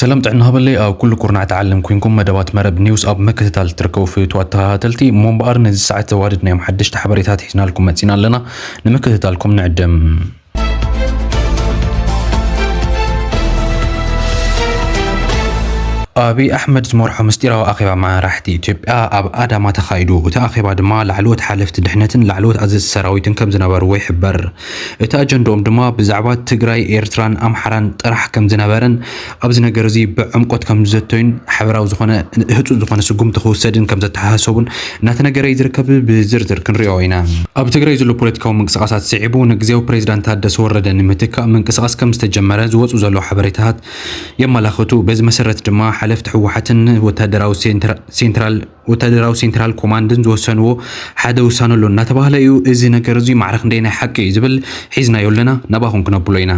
ሰላም ጥዕና ሃበለይ ኣብ ኩሉ ኩርናዕቲ ዓለም ኮንኩም መደባት መረብ ኒውስ ኣብ ምክትታል ትርከቡ ፍትዋት ተኸታተልቲ። እሞ እምበኣር ነዚ ሰዓት ዘዋደድናዮም ሓደሽቲ ሓበሬታት ሒዝናልኩም መጺና ኣለና። ንምክትታልኩም ንዕድም። ኣብይ ኣሕመድ ዝመርሖ ምስጢራዊ ኣኼባ መራሕቲ ኢትዮጵያ ኣብ ኣዳማ ተኻይዱ። እቲ ኣኼባ ድማ ላዕለዎት ሓለፍቲ ድሕነትን ላዕለዎት ኣዘዝቲ ሰራዊትን ከም ዝነበርዎ ይሕበር። እቲ ኣጀንድኦም ድማ ብዛዕባ ትግራይ፣ ኤርትራን ኣምሓራን ጥራሕ ከም ዝነበረን ኣብዚ ነገር እዚ ብዕምቆት ከም ዝዘተዩን ሓበራዊ ዝኾነ ህጹጽ ዝኾነ ስጉምቲ ክውሰድን ከም ዘተሓሳሰቡን እናተነገረ እዩ ዝርከብ። ብዝርዝር ክንሪኦ ኢና። ኣብ ትግራይ ዘሎ ፖለቲካዊ ምንቅስቃሳት ስዒቡ ንግዜያዊ ፕሬዚዳንት ታደሰ ወረደ ንምትካእ ምንቅስቃስ ከም ዝተጀመረ ዝወጹ ዘለዉ ሓበሬታታት የመላኽቱ። በዚ መሰረት ድማ ሓለፍቲ ህወሓትን ወታደራዊ ሴንትራ-፣ ሴንትራል ወታደራዊ ሴንትራል ኮማንድን ዝወሰንዎ ሓደ ውሳነ ኣሎ እናተባህለ እዩ። እዚ ነገር እዚ ማዕረ ክንደየናይ ሓቂ እዩ ዝብል ሒዝናዮ ኣለና፣ ናባኹም ክነብሎ ኢና።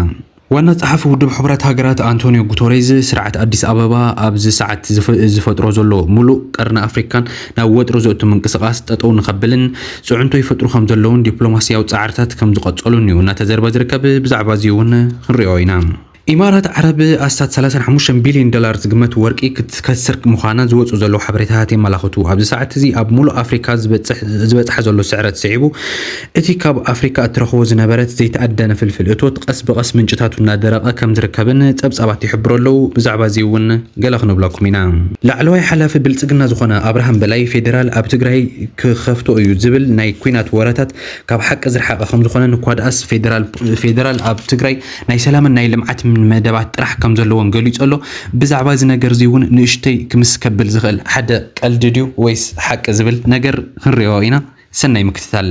ዋና ጸሓፊ ውድብ ሕቡራት ሃገራት ኣንቶኒዮ ጉተሬዝ ስርዓት ኣዲስ ኣበባ ኣብዚ ሰዓት ዝፈ-፣ ዝፈጥሮ ዘሎ ሙሉእ ቀርኒ ኣፍሪካን ናብ ወጥሪ ዘእቱ ምንቅስቃስ ጠጠው ንኸብልን ጽዕንቶ ይፈጥሩ ከም ዘለውን ዲፕሎማስያዊ ጻዕርታት ከም ዝቐጸሉን እዩ እናተዘርበ ዝርከብ። ብዛዕባ እዚ እውን ክንሪኦ ኢና። ኢማራት ዓረብ ኣስታት ሰላሳን ሓሙሽተን ቢልዮን ዶላር ዝግመት ወርቂ ክትከስር ምዃና ዝወጹ ዘለዉ ሓበሬታታት የመላኽቱ። ኣብዚ ሰዓት እዚ ኣብ ሙሉእ ኣፍሪካ ዝበጽሕ-፣ ዝበጽሓ ዘሎ ስዕረት ስዒቡ፣ እቲ ካብ ኣፍሪካ እትረኽቦ ዝነበረት ዘይተኣደነ ፍልፍል እቶት ቀስ ብቐስ ምንጭታቱ እናደረቐ ከም ዝርከብን ጸብጻባት ይሕብሩ ኣለዉ። ብዛዕባ እዚ እውን ገለ ክንብለኩም ኢና። ላዕለዋይ ሓላፊ ብልጽግና ዝኾነ ኣብርሃም በላይ ፌዴራል ኣብ ትግራይ ክኸፍቶ እዩ ዝብል ናይ ኲናት ወረታት ካብ ሓቂ ዝረሓቐ ከም ዝኾነን እኳ ደኣስ ፌዴራል፣ ፌዴራል ኣብ ትግራይ ናይ ሰላምን ናይ ልምዓት መደባት ጥራሕ ከም ዘለዎም ገሊጹ ኣሎ። ብዛዕባ እዚ ነገር እዚ እውን ንእሽተይ ክምስ ከብል ዝኽእል ሓደ ቀልዲ ድዩ ወይስ ሓቂ ዝብል ነገር ክንሪኦ ኢና። ሰናይ ምክትታል።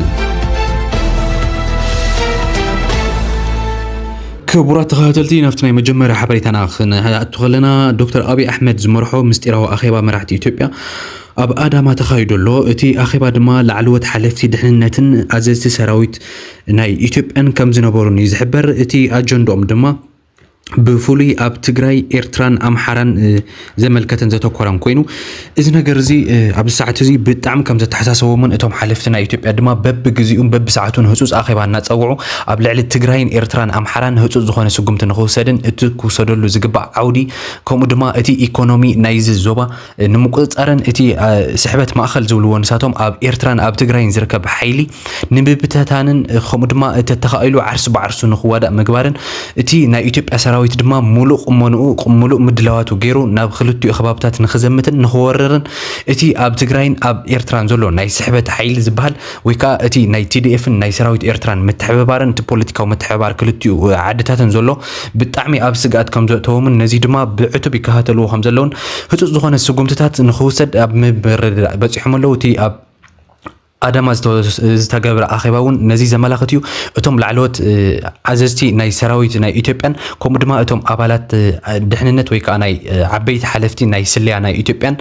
ክቡራት ተኸታተልቲ፣ ናብቲ ናይ መጀመርያ ሓበሬታና ክንኣቱ ከለና፣ ዶክተር ኣብይ ኣሕመድ ዝመርሖ ምስጢራዊ ኣኼባ መራሕቲ ኢትዮጵያ ኣብ ኣዳማ ተኻይዱ ኣሎ። እቲ ኣኼባ ድማ ላዕለዎት ሓለፍቲ ድሕንነትን ኣዘዝቲ ሰራዊት ናይ ኢትዮጵያን ከም ዝነበሩን እዩ ዝሕበር። እቲ ኣጀንድኦም ድማ ብፍሉይ ኣብ ትግራይ፣ ኤርትራን ኣምሓራን፣ እ፣ ዘመልከተን ዘተኮረን ኮይኑ፣ እዚ ነገር እዚ፣ እ፣ ኣብዚ ሰዓት እዚ ብጣዕሚ ከም ዘተሓሳሰቦምን እቶም ሓለፍቲ ናይ ኢትዮጵያ ድማ በብግዜኡን በብሰዓቱን ህጹጽ ኣኼባ እናጸውዑ ኣብ ልዕሊ ትግራይን ኤርትራን ኣምሓራን ህጹጽ ዝኾነ ስጉምቲ ንኽውሰድን እቲ ክውሰደሉ ዝግባእ ዓውዲ ከምኡ ድማ እቲ ኢኮኖሚ ናይዚ ዞባ ንምቁጽጻርን እቲ፣ እ፣ ስሕበት ማእኸል ዝብልዎ ንሳቶም ኣብ ኤርትራን ኣብ ትግራይን ዝርከብ ሓይሊ ንምብተታንን፣ እ፣ ከምኡ ድማ ተተኻኢሉ ዓርሱ ብዓርሱ ንኽዋዳእ ምግባርን እቲ ናይ ኢትዮጵያ ሰራዊት ድማ ሙሉእ ቁመንኡ፣ ቁ-፣ ሙሉእ ምድላዋቱ ገይሩ ናብ ክልቲኡ ከባብታት ንኽዘምትን ንኽወርርን እቲ ኣብ ትግራይን ኣብ ኤርትራን ዘሎ ናይ ስሕበት ሓይሊ ዝበሃል ወይ ከዓ እቲ ናይ ቲ ዲ ኤፍን ናይ ሰራዊት ኤርትራን ምትሕብባርን እቲ ፖለቲካዊ ምትሕብባር ክልቲኡ ዓድታትን ዘሎ ብጣዕሚ ኣብ ስግኣት ከም ዘእተዎምን ነዚ ድማ ብዕቱብ ይከታተልዎ ከም ዘለውን ህጹጽ ዝኾነ ስጉምትታት ንኽውሰድ ኣብ ምርድዳእ በጺሖም ኣለዉ። እቲ ኣብ ኣዳማ ዝተ-፣ ዝተገብረ ኣኼባ እውን ነዚ ዘመላኽት እዩ። እቶም ላዕለዎት፣ እ፣ ኣዘዝቲ ናይ ሰራዊት ናይ ኢትዮጵያን ከምኡ ድማ እቶም ኣባላት፣ እ፣ ድሕንነት ወይ ከዓ ናይ፣ እ፣ ዓበይቲ ሓለፍቲ ናይ ስለያ ናይ ኢትዮጵያን፣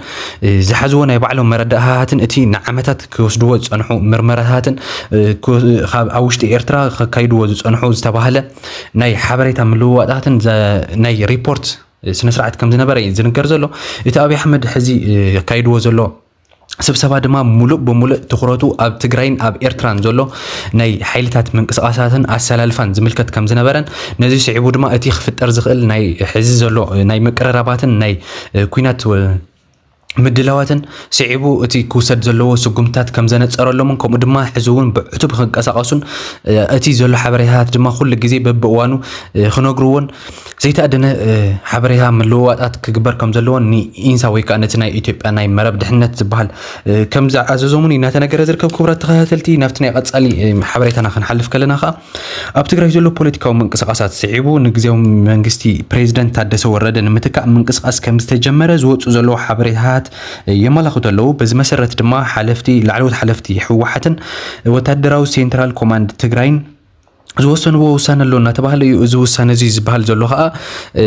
እ፣ ዝሓዝዎ ናይ ባዕሎም መረዳእታትን እቲ ንዓመታት ክወስድዎ ዝጸንሑ ምርመራታትን፣ እ፣ ክወ-፣ ካብ ኣብ ውሽጢ ኤርትራ ከካይድዎ ዝጸንሑ ዝተባህለ ናይ ሓበሬታ ምልውዋጣትን ዘ-፣ ናይ ሪፖርት ስነ ስርዓት ከም ዝነበረ እዩ ዝንገር ዘሎ። እቲ ኣብይ ኣሕመድ ሕዚ፣ እ፣ ኣካይድዎ ዘሎ ስብሰባ ድማ ሙሉእ ብሙሉእ ትኹረቱ ኣብ ትግራይን ኣብ ኤርትራን ዘሎ ናይ ሓይልታት ምንቅስቃሳትን ኣሰላልፋን ዝምልከት ከም ዝነበረን ነዚ ስዒቡ ድማ እቲ ክፍጠር ዝኽእል ናይ ሕዚ ዘሎ ናይ ምቅርራባትን ናይ፣ እ፣ ኲናት፣ እ፣ ምድላዋትን ስዒቡ እቲ ክውሰድ ዘለዎ ስጉምትታት ከም ዘነጸረሎምን ከምኡ ድማ ሕዚ እውን ብዕቱብ ክንቀሳቐሱን፣ እ፣ እቲ ዘሎ ሓበሬታታት ድማ ኩሉ ግዜ በብእዋኑ፣ እ፣ ክነግርዎን ዘይተኣደነ፣ እ፣ ሓበሬታ ምልውዋጣት ክግበር ከም ዘለዎን ንኢንሳ ወይ ከዓ ነቲ ናይ ኢትዮጵያ ናይ መረብ ድሕነት ዝበሃል፣ እ፣ ከም ዝኣዘዞምን እዩ እናተነገረ ዝርከብ። ክቡራት ተኸታተልቲ፣ ናብቲ ናይ ቀጻሊ፣ እ፣ ሓበሬታና ክንሓልፍ ከለና ከዓ ኣብ ትግራይ ዘሎ ፖለቲካዊ ምንቅስቃሳት ስዒቡ ንግዜያዊ መንግስቲ ፕሬዚደንት ታደሰ ወረደ ንምትካእ ምንቅስቃስ ከም ዝተጀመረ ዝወፁ ዘለዉ ሓበሬታታት የመላኽቱ ኣለዉ። በዚ መሰረት ድማ ሓለፍቲ፣ ላዕለዎት ሓለፍቲ ህወሓትን ወታደራዊ ሴንትራል ኮማንድ ትግራይን ዝወሰንዎ ውሳነ ኣሎ እናተባህለ እዩ። እዚ ውሳነ እዚ ዝበሃል ዘሎ ከዓ፣ እ፣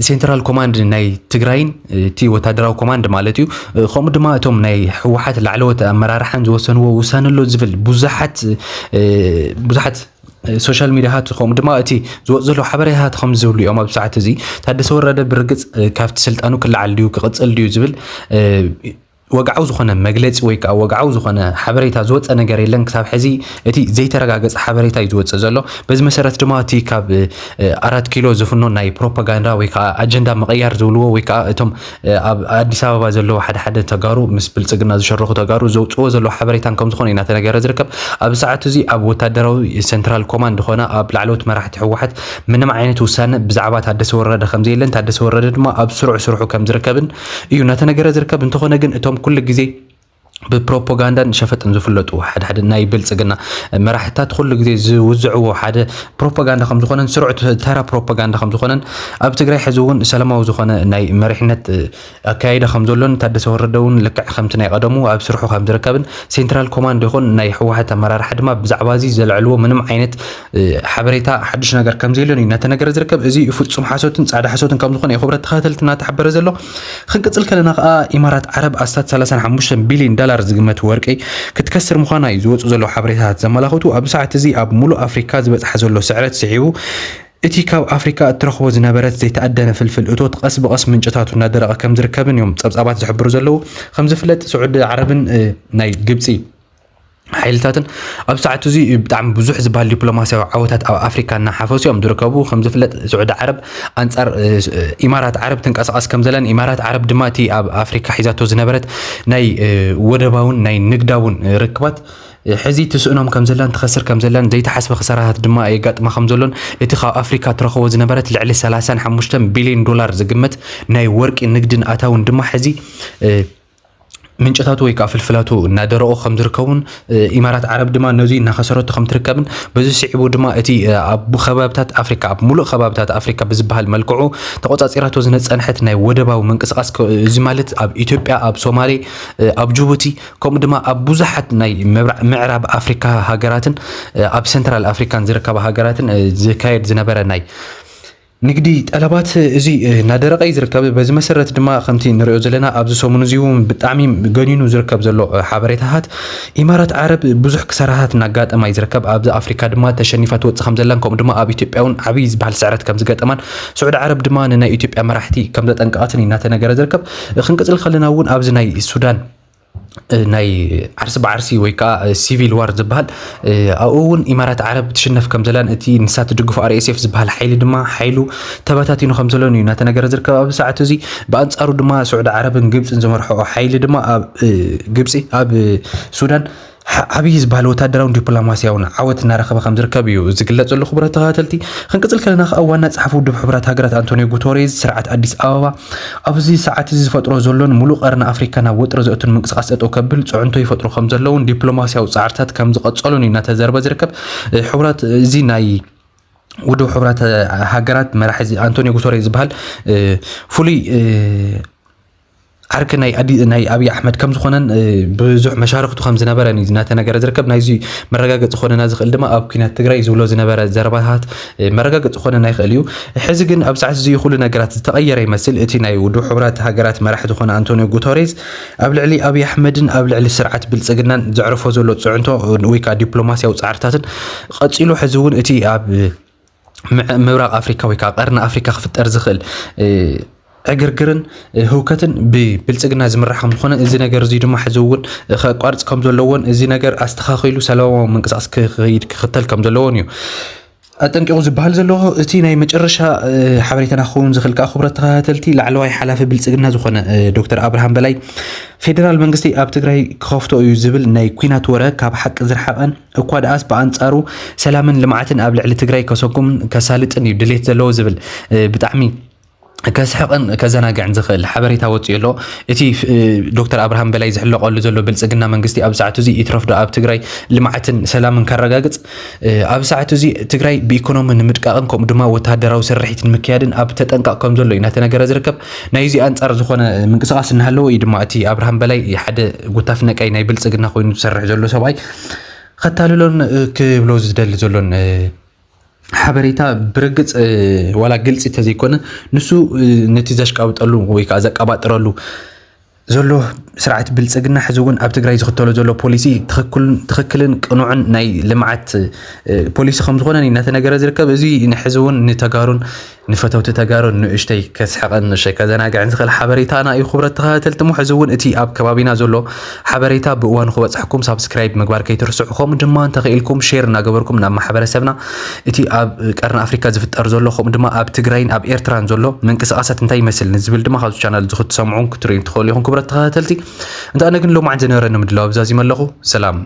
ሴንትራል ኮማንድ ናይ ትግራይን፣ እ፣ እቲ ወታደራዊ ኮማንድ ማለት እዩ፣ እ፣ ከምኡ ድማ እቶም ናይ ህወሓት ላዕለዎት ኣመራርሓን ዝወሰንዎ ውሳነ ኣሎ ዝብል ብዙሓት፣ እ፣ ብዙሓት፣ እ፣ ሶሻል ሚዲያታት ከምኡ ድማ እቲ ዝወፅ ዘሎ ሓበሬታታት ከም ዝብሉ እዮም። ኣብ ሰዓት እዚ ታደሰ ወረደ ብርግፅ፣ እ፣ ካብቲ ስልጣኑ ክለዓል ድዩ ክቕፅል ድዩ ዝብል፣ እ፣ ወግዓዊ ዝኾነ መግለፂ ወይ ከዓ ወግዓዊ ዝኾነ ሓበሬታ ዝወፀ ነገር የለን። ክሳብ ሕዚ እቲ ዘይተረጋገፀ ሓበሬታ እዩ ዝወፅእ ዘሎ። በዚ መሰረት ድማ እቲ ካብ ኣራት ኪሎ ዝፍኖ ናይ ፕሮፓጋንዳ ወይ ከዓ ኣጀንዳ ምቕያር ዝብልዎ ወይ ከዓ እቶም ኣብ ኣዲስ ኣበባ ዘለዉ ሓደ ሓደ ተጋሩ ምስ ብልፅግና ዝሸረኹ ተጋሩ ዘውፅዎ ዘለዉ ሓበሬታን ከም ዝኾነ እዩ እናተነገረ ዝርከብ። ኣብ ሰዓት እዚ ኣብ ወታደራዊ ሴንትራል ኮማንድ ኾነ ኣብ ላዕለዎት መራሕቲ ህወሓት ምንም ዓይነት ውሳነ ብዛዕባ ታደሰ ወረደ ከም ዘየለን ታደሰ ወረደ ድማ ኣብ ስሩዕ ስርሑ ከም ዝርከብን እዩ እናተነገረ ዝርከብ። እንተኾነ ግን እቶም ኩሉ ግዜ ብፕሮፓጋንዳን ሸፈጥን ዝፍለጡ ሓደ ሓደ ናይ ብልፅግና መራሕታት ኩሉ ግዜ ዝውዝዕዎ ሓደ ፕሮፓጋንዳ ከም ዝኾነን ስሩዕ ተራ ፕሮፓጋንዳ ከም ዝኾነን ኣብ ትግራይ ሕዚ እውን ሰላማዊ ዝኾነ ናይ መሪሕነት ኣካያይዳ ከም ዘሎን ታደሰ ወረደ እውን ልክዕ ከምቲ ናይ ቀደሙ ኣብ ስርሑ ከም ዝርከብን ሴንትራል ኮማንድ ይኹን ናይ ህወሓት ኣመራርሓ ድማ ብዛዕባ እዚ ዘልዕልዎ ምንም ዓይነት ሓበሬታ ሓድሽ ነገር ከም ዘየለን እዩ እናተነገረ ዝርከብ። እዚ ፍጹም ሓሶትን ጻዕዳ ሓሶትን ከም ዝኾነ እዩ ክብረት ተኸታተልትና ተሓበረ ዘሎ። ክንቅጽል ከለና ከኣ ኢማራት ዓረብ ኣስታት ሰላሳን ሓሙሽተን ቢልዮን ዳላር ዝግመት ወርቂ ክትከስር ምዃና እዩ ዝወጹ ዘለዉ ሓበሬታታት ዘመላኽቱ። ኣብ ሰዓት እዚ ኣብ ሙሉእ ኣፍሪካ ዝበጽሓ ዘሎ ስዕረት ስዒቡ እቲ ካብ ኣፍሪካ እትረኽቦ ዝነበረት ዘይተኣደነ ፍልፍል እቶት ቀስ ብቐስ ምንጭታቱ እናደረቐ ከም ዝርከብን እዮም ጸብጻባት ዝሕብሩ ዘለዉ። ከም ዝፍለጥ ስዑዲ ዓረብን ናይ ግብፂ ሓይልታትን ኣብ ሰዓቱ እዚ ብጣዕሚ ብዙሕ ዝበሃል ዲፕሎማሲያዊ ዓወታት ኣብ ኣፍሪካ እናሓፈሱ እዮም ዝርከቡ። ከም ዝፍለጥ ስዑዲ ዓረብ ኣንፃር ኢማራት ዓረብ ትንቀሳቐስ ከም ዘላን ኢማራት ዓረብ ድማ እቲ ኣብ ኣፍሪካ ሒዛቶ ዝነበረት ናይ ወደባውን ናይ ንግዳውን ርክባት ሕዚ ትስእኖም ከም ዘላን ትኸስር ከም ዘላን ዘይተሓስበ ክሰራታት ድማ የጋጥማ ከም ዘሎን እቲ ካብ ኣፍሪካ ትረኽቦ ዝነበረት ልዕሊ ሰላሳን ሓሙሽተን ቢልዮን ዶላር ዝግመት ናይ ወርቂ ንግድን ኣታውን ድማ ሕዚ ምንጭታቱ ወይ ከዓ ፍልፍላቱ እናደረቑ ከም ዝርከቡን ኢማራት ዓረብ ድማ ነዚ እናኸሰረቱ ከም ትርከብን በዚ ስዒቡ ድማ እቲ ኣብ ከባብታት ኣፍሪካ ኣብ ሙሉእ ከባብታት ኣፍሪካ ብዝበሃል መልክዑ ተቆፃፂራቶ ዝነፀንሐት ናይ ወደባዊ ምንቅስቃስ እዚ ማለት ኣብ ኢትዮጵያ ኣብ ሶማሌ ኣብ ጅቡቲ ከምኡ ድማ ኣብ ብዙሓት ናይ ምዕራብ ኣፍሪካ ሃገራትን ኣብ ሰንትራል ኣፍሪካን ዝርከባ ሃገራትን ዝካየድ ዝነበረ ናይ ንግዲ ጠለባት እዚ እናደረቐ እዩ ዝርከብ። በዚ መሰረት ድማ ከምቲ ንሪኦ ዘለና ኣብዚ ሰሙን እዚ እውን ብጣዕሚ ገኒኑ ዝርከብ ዘሎ ሓበሬታታት ኢማራት ዓረብ ብዙሕ ክሰራታት እናጋጠማ እዩ ዝርከብ። ኣብዚ ኣፍሪካ ድማ ተሸኒፋ ትወፅእ ከም ዘላን ከምኡ ድማ ኣብ ኢትዮጵያ እውን ዓብዪ ዝበሃል ስዕረት ከም ዝገጠማን ስዑዲ ዓረብ ድማ ንናይ ኢትዮጵያ መራሕቲ ከም ዘጠንቀቐትን እዩ እናተነገረ ዝርከብ። ክንቅፅል ከለና እውን ኣብዚ ናይ ሱዳን ናይ ዓርሲ ብዓርሲ ወይ ከዓ ሲቪል ዋር ዝበሃል ኣብኡ እውን ኢማራት ዓረብ ትሽነፍ ከም ዘላን እቲ ንሳ ትድግፎ ኣርኤስኤፍ ዝበሃል ሓይሊ ድማ ሓይሉ ተበታቲኑ ከም ዘሎን እዩ እናተነገረ ዝርከብ። ኣብ ሰዓት እዚ ብኣንፃሩ ድማ ስዑዲ ዓረብን ግብፅን ዝመርሐኦ ሓይሊ ድማ ኣብ ግብፂ ኣብ ሱዳን ዓብዪ ዝበሃል ወታደራውን ዲፕሎማሲያውን ዓወት እናረኸበ ከም ዝርከብ እዩ ዝግለፅ ዘሎ። ክቡራት ተኸታተልቲ ክንቅፅል ከለና ከዓ ዋና ፀሓፊ ውድብ ሕቡራት ሃገራት ኣንቶኒዮ ጉተሬዝ ስርዓት ኣዲስ ኣበባ ኣብዚ ሰዓት እዚ ዝፈጥሮ ዘሎን ሙሉእ ቀርኒ ኣፍሪካ ናብ ወጥሪ ዘእቱን ምንቅስቃስ ጠጠው ከብል ፅዕንቶ ይፈጥሩ ከም ዘለውን ዲፕሎማሲያዊ ፃዕርታት ከም ዝቐፀሉን እዩ እናተዘርበ ዝርከብ። ሕቡራት እዚ ናይ ውድብ ሕቡራት ሃገራት መራሒ እዚ ኣንቶኒዮ ጉተሬዝ ዝበሃል ፍሉይ ዓርኪ ናይ ኣዲ ናይ ኣብይ ኣሕመድ ከም ዝኾነን ብዙሕ መሻርክቱ ከም ዝነበረን እዩ እናተነገረ ዝርከብ። ናይዚ መረጋገፂ ኮነና ዝኽእል ድማ ኣብ ኩናት ትግራይ ዝብሎ ዝነበረ ዘረባታት መረጋገፂ ኮነና ይኽእል እዩ። ሕዚ ግን ኣብ ሰዓት እዚ ኩሉ ነገራት ዝተቐየረ ይመስል። እቲ ናይ ውድብ ሕቡራት ሃገራት መራሒ ዝኾነ ኣንቶኒዮ ጉተሬዝ ኣብ ልዕሊ ኣብይ ኣሕመድን ኣብ ልዕሊ ስርዓት ብልፅግናን ዘዕርፎ ዘሎ ፅዕንቶ ወይ ከዓ ዲፕሎማሲያዊ ፃዕርታትን ቀፂሉ ሕዚ እውን እቲ ኣብ ምብራቕ ኣፍሪካ ወይ ከዓ ቀርኒ ኣፍሪካ ክፍጠር ዝኽእል ዕግርግርን ህውከትን ብብልፅግና ዝምራሕ ከም ዝኾነ እዚ ነገር እዚ ድማ ሕዚ እውን ከቋርፅ ከም ዘለዎን እዚ ነገር ኣስተኻኺሉ ሰላማዊ ምንቅስቃስ ክኸይድ ክኽተል ከም ዘለዎን እዩ ኣጠንቂቑ ዝበሃል ዘሎ። እቲ ናይ መጨረሻ ሓበሬታና ክኸውን ዝኽእል ከዓ ክቡራት ተኸታተልቲ ላዕለዋይ ሓላፊ ብልፅግና ዝኾነ ዶክተር ኣብርሃም በላይ ፌደራል መንግስቲ ኣብ ትግራይ ክኸፍቶ እዩ ዝብል ናይ ኲናት ወረ ካብ ሓቂ ዝረሓቐን እኳ ደኣስ ብኣንፃሩ ሰላምን ልምዓትን ኣብ ልዕሊ ትግራይ ከሰጉምን ከሳልጥን እዩ ድሌት ዘለዎ ዝብል ብጣዕሚ ከስሕቕን ከዘናግዕን ዝኽእል ሓበሬታ ወፂኡ ኣሎ። እቲ ዶክተር ኣብርሃም በላይ ዝሕለቐሉ ዘሎ ብልፅግና መንግስቲ ኣብ ሰዓቱ እዚ ይትረፍዶ ኣብ ትግራይ ልምዓትን ሰላምን ከረጋግፅ ኣብ ሰዓቱ እዚ ትግራይ ብኢኮኖሚ ንምድቃቕን ከምኡ ድማ ወታደራዊ ስርሒት ንምክያድን ኣብ ተጠንቀቕ ከም ዘሎ እዩ እናተነገረ ዝርከብ። ናይዚ ኣንፃር ዝኾነ ምንቅስቃስ እናሃለዎ እዩ ድማ እቲ ኣብርሃም በላይ ሓደ ጉታፍ ነቃይ ናይ ብልፅግና ኮይኑ ዝሰርሕ ዘሎ ሰብኣይ ከታልሎን ክብሎ ዝደሊ ዘሎን ሓበሬታ ብርግፅ ዋላ ግልፂ ተዘይኮነ ንሱ ነቲ ዘሽቃብጠሉ ወይ ከዓ ዘቀባጥረሉ ዘሎ ስርዓት ብልፅግና ሕዚ እውን ኣብ ትግራይ ዝኽተሎ ዘሎ ፖሊሲ ትኽክልን ቅኑዕን ናይ ልምዓት ፖሊሲ ከም ዝኾነ እናተነገረ ዝርከብ። እዚ ንሕዚ እውን ንተጋሩን ንፈተውቲ ተጋሩን ንእሽተይ ከስሕቐን ንእሽተይ ከዘናግዕን ዝኽእል ሓበሬታና እዩ። ክቡራት ተኸታተልቲ እሞ ሕዚ እውን እቲ ኣብ ከባቢና ዘሎ ሓበሬታ ብእዋኑ ክበፅሐኩም ሳብስክራይብ ምግባር ከይትርስዑ፣ ከምኡ ድማ እንተኽኢልኩም ሼር እናገበርኩም ናብ ማሕበረሰብና እቲ ኣብ ቀርኒ ኣፍሪካ ዝፍጠር ዘሎ ከምኡ ድማ ኣብ ትግራይን ኣብ ኤርትራን ዘሎ ምንቅስቃሳት እንታይ ይመስል ንዝብል ድማ ካብዚ ቻናል እዚ ክትሰምዑን ክትርእዩን ትኽእሉ ኢኹም። ክቡራት ተኸታተልቲ እንተኣነ ግን ሎማዓንቲ ዝነበረኒ ምድላው ኣብዛዚመ ኣለኹ። ሰላም።